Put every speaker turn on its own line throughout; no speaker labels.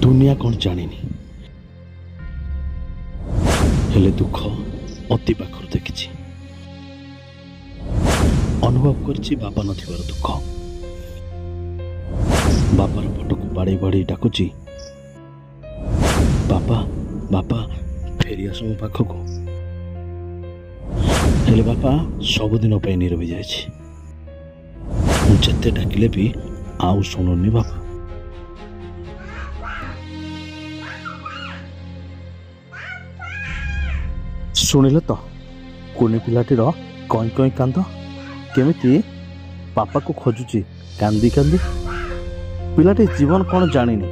ଦୁନିଆ କ'ଣ ଜାଣିନି, ହେଲେ ଦୁଃଖ ଅତି ପାଖରୁ ଦେଖିଛି, ଅନୁଭବ କରିଛି ବାପା ନଥିବାର ଦୁଃଖ। ବାପାର ଫଟୋକୁ ବାଡ଼େଇ ବାଡ଼େଇ ଡାକୁଛି, ବାପା ବାପା ଫେରି ଆସ ମୋ ପାଖକୁ। ହେଲେ ବାପା ସବୁଦିନ ପାଇଁ ନିରବି ଯାଇଛି। ମୁଁ ଯେତେ ଡାକିଲେ ବି ଆଉ ଶୁଣୁନି ବାପା। ଶୁଣିଲେ ତ କୁନି ପିଲାଟିର କଇଁ କଇଁ କାନ୍ଦ, କେମିତି ବାପାକୁ ଖୋଜୁଛି କାନ୍ଦି କାନ୍ଦି। ପିଲାଟି ଜୀବନ କ'ଣ ଜାଣିନି,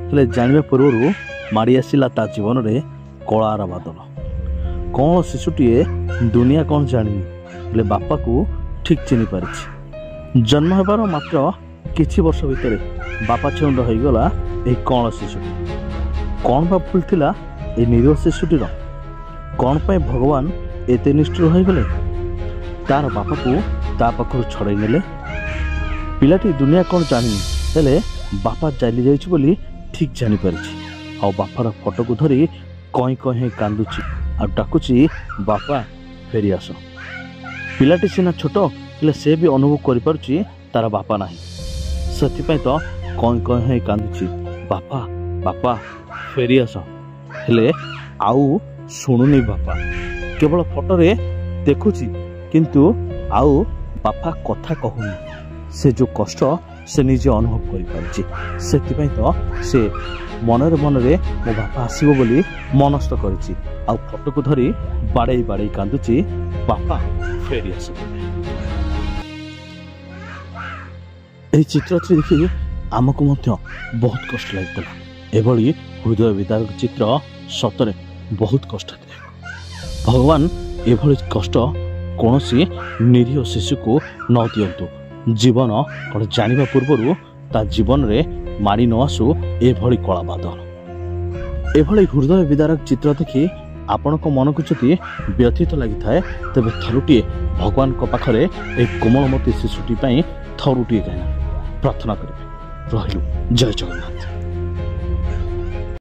ହେଲେ ଜାଣିବା ପୂର୍ବରୁ ମାଡ଼ି ଆସିଲା ତା ଜୀବନରେ କଳାର ବାଦଲ। କ'ଣ ଶିଶୁଟିଏ ଦୁନିଆ କ'ଣ ଜାଣିନି, ହେଲେ ବାପାକୁ ଠିକ୍ ଚିହ୍ନି ପାରିଛି। ଜନ୍ମ ହେବାର ମାତ୍ର କିଛି ବର୍ଷ ଭିତରେ ବାପା ଛେଉଣ୍ଡ ହୋଇଗଲା ଏହି କଅଁଳ ଶିଶୁଟି। କ'ଣ ବା ଭୁଲ ଥିଲା ଏ ନିରୀହ ଶିଶୁଟିର? କ'ଣ ପାଇଁ ଭଗବାନ ଏତେ ନିଷ୍ଠୁର ହୋଇଗଲେ, ତାର ବାପାକୁ ତା ପାଖରୁ ଛଡ଼େଇ ନେଲେ? ପିଲାଟି ଦୁନିଆ କ'ଣ ଜାଣିନି, ହେଲେ ବାପା ଚାଲି ଯାଇଛି ବୋଲି ଠିକ୍ ଜାଣିପାରିଛି। ଆଉ ବାପାର ଫଟୋକୁ ଧରି କଇଁ କଇଁ ହେଇ କାନ୍ଦୁଛି ଆଉ ଡାକୁଛି, ବାପା ଫେରି ଆସ। ପିଲାଟି ସିନା ଛୋଟ, ହେଲେ ସେ ବି ଅନୁଭବ କରିପାରୁଛି ତାର ବାପା ନାହିଁ। ସେଥିପାଇଁ ତ କଇଁ କଇଁ ହେଇ କାନ୍ଦୁଛି, ବାପା ବାପା ଫେରି ଆସ। ହେଲେ ଆଉ ଶୁଣୁନି ବାପା, କେବଳ ଫଟୋରେ ଦେଖୁଛି, କିନ୍ତୁ ଆଉ ବାପା କଥା କହୁନି। ସେ ଯେଉଁ କଷ୍ଟ ସେ ନିଜେ ଅନୁଭବ କରିପାରୁଛି, ସେଥିପାଇଁ ତ ସେ ମନରେ ମନରେ ମୋ ବାପା ଆସିବ ବୋଲି ମନସ୍ଥ କରିଛି। ଆଉ ଫଟୋକୁ ଧରି ବାଡ଼େଇ ବାଡ଼େଇ କାନ୍ଦୁଛି, ବାପା ଫେରି ଆସ। ଏହି ଚିତ୍ରଟି ଦେଖି ଆମକୁ ମଧ୍ୟ ବହୁତ କଷ୍ଟ ଲାଗିଥିଲା। ଏଭଳି ହୃଦୟ ବିଦାରକ ଚିତ୍ର ସତରେ ବହୁତ କଷ୍ଟଦାୟକ। ଭଗବାନ ଏଭଳି କଷ୍ଟ କୌଣସି ନିରୀହ ଶିଶୁକୁ ନ ଦିଅନ୍ତୁ। ଜୀବନ କ'ଣ ଜାଣିବା ପୂର୍ବରୁ ତା ଜୀବନରେ ମାଡ଼ି ନ ଆସୁ ଏଭଳି କଳା ବାଦଲ। ଏଭଳି ହୃଦୟ ବିଦାରକ ଚିତ୍ର ଦେଖି ଆପଣଙ୍କ ମନକୁ ଯଦି ବ୍ୟଥିତ ଲାଗିଥାଏ, ତେବେ ଥରୁଟିଏ ଭଗବାନଙ୍କ ପାଖରେ ଏହି କୋମଳମତୀ ଶିଶୁଟି ପାଇଁ ଥରୁଟିଏ କାହିଁକି ପ୍ରାର୍ଥନା କରିବେ। ରହିଲୁ, ଜୟ ଜଗନ୍ନାଥ।